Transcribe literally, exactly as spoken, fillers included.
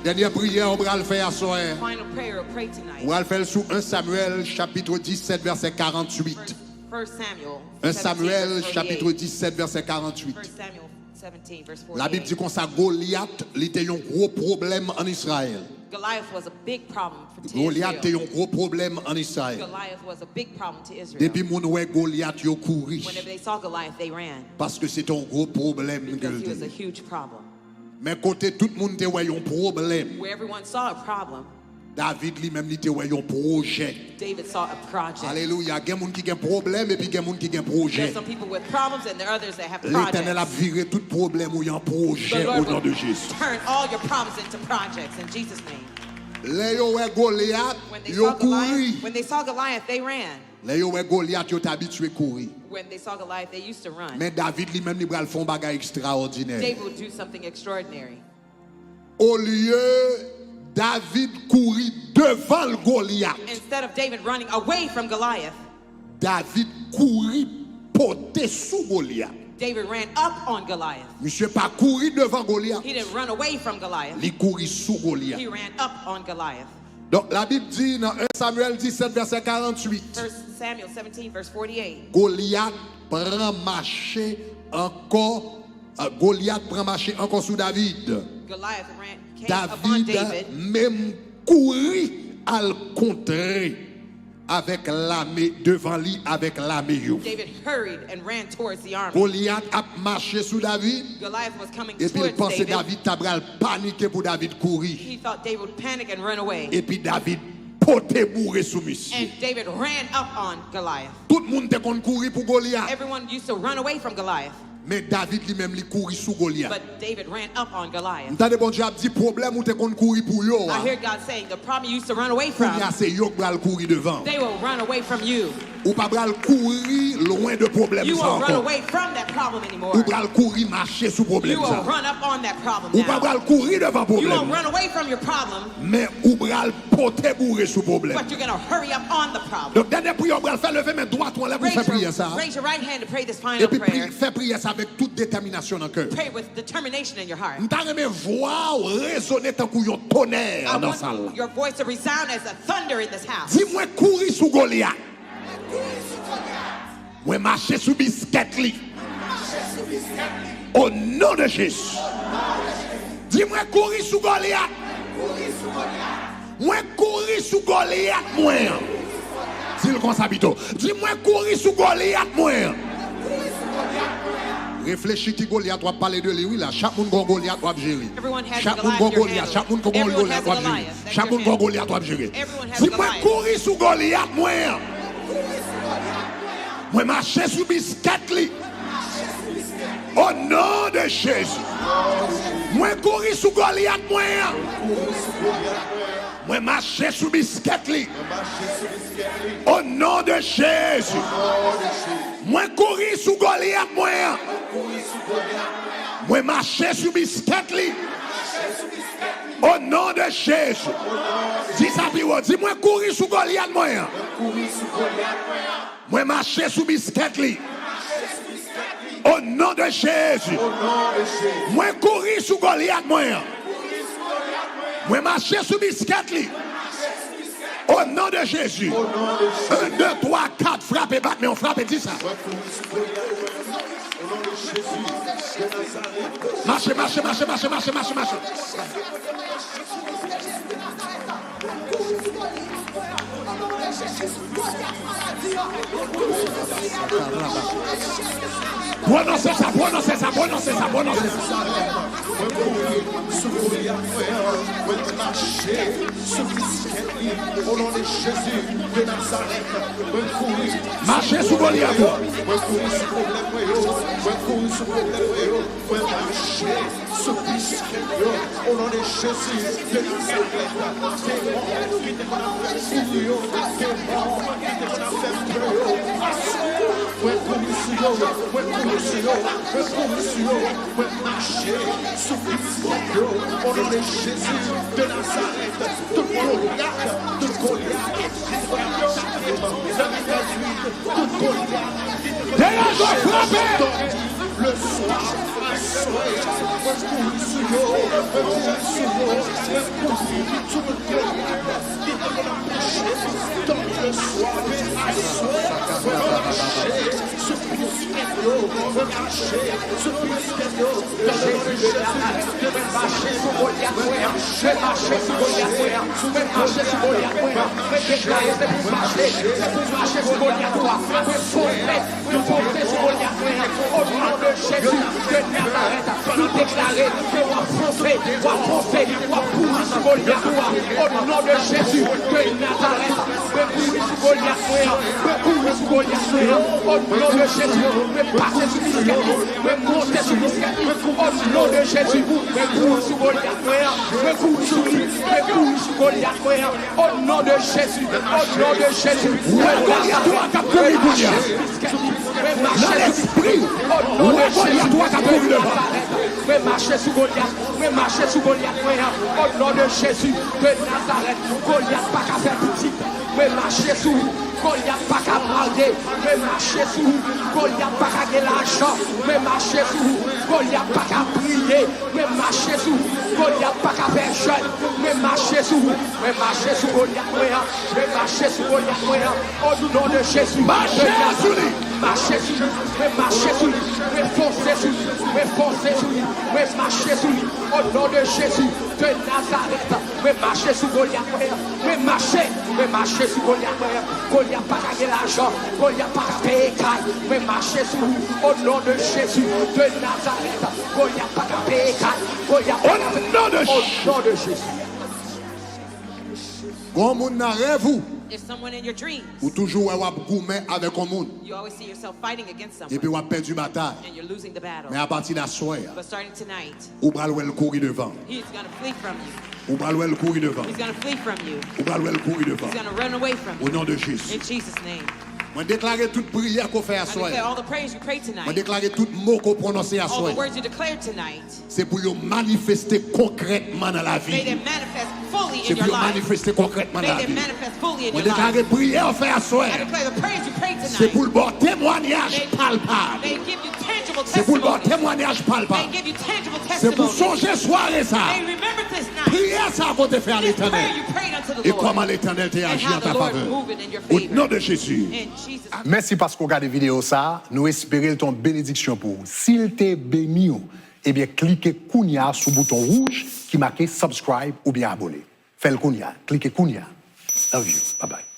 Dènyè priyè ou pral fè aswè. Final prayer, pray tonight. Ou pral fè l sou en Samyèl, chapit disèt, vèsè karanntuit. First Samuel en Samyèl, chapit disèt, vèsè karanntuit. First Samuel seventeen, verse forty-eight. Labib di konsa, Golyat, li te yon gwo pwoblèm ann Izrayèl. Goliath was a big problem for Golyat te yon gwo pwoblèm ann Izrayèl. Goliath was a big problem to Israel. Depi moun wè Golyat, yo kouri. Whenever they saw Goliath, they ran. Paske se te yon gwo pwoblèm ke l te ye. Because he was a huge problem. Men kote tout moun te wè yon pwoblèm, Where everyone saw a problem, David li menm li te wè yon pwojè. David saw a project. Alelouya. Gen moun ki gen pwoblèm epi gen moun ki gen pwojè. There's some people with problems and there are others that have projects. Letènèl ap vire tout pwoblèm ou yo an pwojè o non de Jezi. The Lord will turn all your problems into projects in Jesus' name. Lè yo wè Golyat, yo kouri. When they saw Goliath, when they saw Goliath, they ran. Lè yo wè Golyat, yo t abitye kouri. When they saw Goliath, they used to run. Men David li menm li pral fè yon bagay ekstraòdinè. David would do something extraordinary. Olye David kouri devan Golyat, Instead of David running away from Goliath, David kouri pote sou Golyat. David ran up on Goliath. Misye pa kouri devan Golyat. He didn't run away from Goliath. Li kouri sou Golyat. He ran up on Goliath. Donk, Labib di nan en Samyèl disèt, vèsè karanntuit, First Samuel seventeen, verse forty-eight. Golyat pran mache ankò, euh, Golyat pran mache ankò sou David. Goliath ran, came upon David. David menm kouri al kontre avèk lame devan li, avèk lame yo. David hurried and ran towards the army. Golyat ap mache sou David, Goliath was coming towards David. Epi l panse David ta pral panike pou David kouri. He thought David would panic and run away. Epi David pote boure sou misye. And David ran up on Goliath. Tout moun te konn kouri pou Golyat. Everyone used to run away from Goliath. Men David li menm li kouri sou Golyat. But David ran up on Goliath. M tande Bondye ap di pwoblèm ou te konn kouri pou yo a. I hear God saying, "The problem you used to run away from, kounye a se yo k pral kouri devan. They will run away from you." Ou pa pral kouri lwen de pwoblèm sa ankò. You won't run away from that problem anymore. Ou pral kouri mache sou pwoblèm sa. You will run up on that problem now. Ou pa pral kouri devan pwoblèm. You won't run away from your problem. Men ou pral pote boure sou pwoblèm. But you're gonna hurry up on the problem. Donk, dènyè priyè ou pral fè, leve men dwat ou anlè pou fè priyè sa. Raise your, raise your right hand to pray this final prayer. Epi pri-, fè priyè sa avèk tout detèminasyon nan kè w. Pray with determination in your heart. M ta renmen vwa w rezone tankou yon tonè nan sal la. I want your voice to resound as a thunder in this house. Di, "Mwen kouri sou Golyat." Mwen mache sou biskèt li. O non de Jezi. Di, "Mwen kouri sou Golyat." Mwen kouri sou Golyat mwen an. Di l konsa pito. Di, "Mwen kouri sou Golyat mwen an." Reflechi ki Golyat w ap pale de li, wi, la. Chak moun gon Golyat w ap jere. Chak moun gon Golyat, chak moun gon Golyat w ap jere. Chak moun gon Golyat w ap jere. Di, "Mwen kouri sou Golyat mwen an." Mwen mache sou biskèt li. O non de Jezi. Mwen kouri sou Golyat mwen an. Mwen mache sou biskèt li. O non de Jezi. Mwen kouri sou Golyat mwen an. Mwen mache sou biskèt li. O non de Jezi. Di sa pi wo. Di, "Mwen kouri sou Golyat mwen an." Mwen mache sou biskèt li. O non de Jezi. Mwen kouri sou Golyat mwen an. Mwen mache sou biskèt li. O non de Jezi. En, de, twa, kat, frape, bat men w, frape, di sa. Mache, mache, mache. Pwononse sa, pwononse sa, pwononse sa, pwononse sa. Mwen kouri sou Golyat mwen an, mwen mache sou biskèt li, o non de Jezi de Nazarèt. Mwen kouri. Mache sou Golyat ou. Mwen kouri sou pwoblèm mwen yo, mwen kouri sou pwoblèm mwen yo. Mwen mache sou biskèt yo, o non de Jezi de Nazarèt. Demon ki te konn ap fè m kouri yo, demon ki te konn ap fè m pè yo, asou mwen kouri sou yo, mwen kouri sou yo, mwen kouri sou yo, mwen mache sou biskèt yo, o non de Jezi de Nazarèt. Tout Golyat, tout Golyat ki te konn ap atake m nan men Dawid, tout Golyat ki te konn ap mache nan chèz dòmi, Jezi de Nazarèt, mwen mache sou Golyat, mwen, mwen mache sou Golyat, mwen, mwen mache sou Golyat, mwen, mwen deklare se pou m mache, se pou m mache sou Golyat, mwen, mwen fonse, mwen fonse sou Golyat, mwen, o non de Jezi de Nazarèt, nou deklare ke w ap fonse, w ap fonse, w ap kouri sou Golyat, o non de Jezi de Nazarèt, mwen kouri sou Golyat, mwen, mwen kouri sou Golyat, mwen, o non de Jezi, mwen pase sou miskèt, mwen monte sou miskèt, o non de Jezi, mwen kouri sou Golyat, mwen, mwen kouri sou li, mwen kouri sou Golyat, mwen, o non de Jezi, o non de Jezi, mwen mache sou miskèt, mwen mache sou miskèt, o non de Jezi de Nazarèt, mwen mache sou Golyat, mwen mache sou Golyat, mwen, o non de Jezi de Nazarèt, Golyat pa ka fè pitit, mwen mache sou ou. Golyat pa ka marye, mwen mache sou ou. Golyat pa ka gen lajan, mwen mache sou ou. Golyat pa ka priye, mwen mache sou ou. Golyat pa ka fè jèn, mwen mache sou ou. Mwen mache sou Golyat mwen an, mwen mache sou Golyat mwen an. O non de Jezi, mache sou li, mache sou li, mwen mache sou li, mwen fonse sou li, mwen fonse sou li, mwen mache sou li. O non de Jezi de Nazarèt, mwen mache sou Golyat mwen an. Mwen mache, mwen mache sou Golyat mwen an. Golyat pa ka gen lajan, Golyat pa ka peye kay. Mwen mache sou ou, o non de Jezi de Nazarèt. Golyat pa ka peye kay, Golyat pa ka peye. O non de Jezi. O non de Jezi. Gon moun nan rèv ou, There's someone in your dreams. Ou toujou wè w ap goumen avèk yon moun. You always see yourself fighting against someone. Epi w ap pèdi batay. And you're losing the battle. Men apati de aswè a, but starting tonight, ou pral wè l kouri devan. He's gonna flee from you. Ou pral wè l kouri devan. He's gonna flee from you. Ou pral wè l kouri devan. He's gonna run away from you. O non de Jezi. In Jesus' name. Mwen deklare tout priyè ke w fè aswè a. I declare all the prayers you prayed tonight. Mwen deklare tout mo ke w pwononse aswè a. All the words you declared tonight. Se pou yo manifeste konkrètman nan lavi. May they manifest fully in your life. Se pou yo manifeste konkrètman nan lavi. May they manifest fully in your life. Mwen deklare priyè w fè aswè a, I declare the prayers you prayed tonight, se pou l ba w temwayaj palpab. May give you tangible testimonies. Se pou l ba w temwayaj palpab. May give you tangible testimonies. Se pou w sonje sware sa a. May remember this night. Priyè sa a ke w te fè a Letènèl. This prayer you prayed unto the Lord. E kòman Letènèl te aji an ta favè. And how the Lord moved in your favor. O non de Jezi. In Jesus' name. Mèsi paske w gade videyo sa a. Nou espere l te yon benediksyon pou ou. Si l te beni w, ebyen, klike kounye a sou bouton wouj ki make subscribe oubyen abone. Fè l kounye a. Klike kounye a. Love you. Bye bye.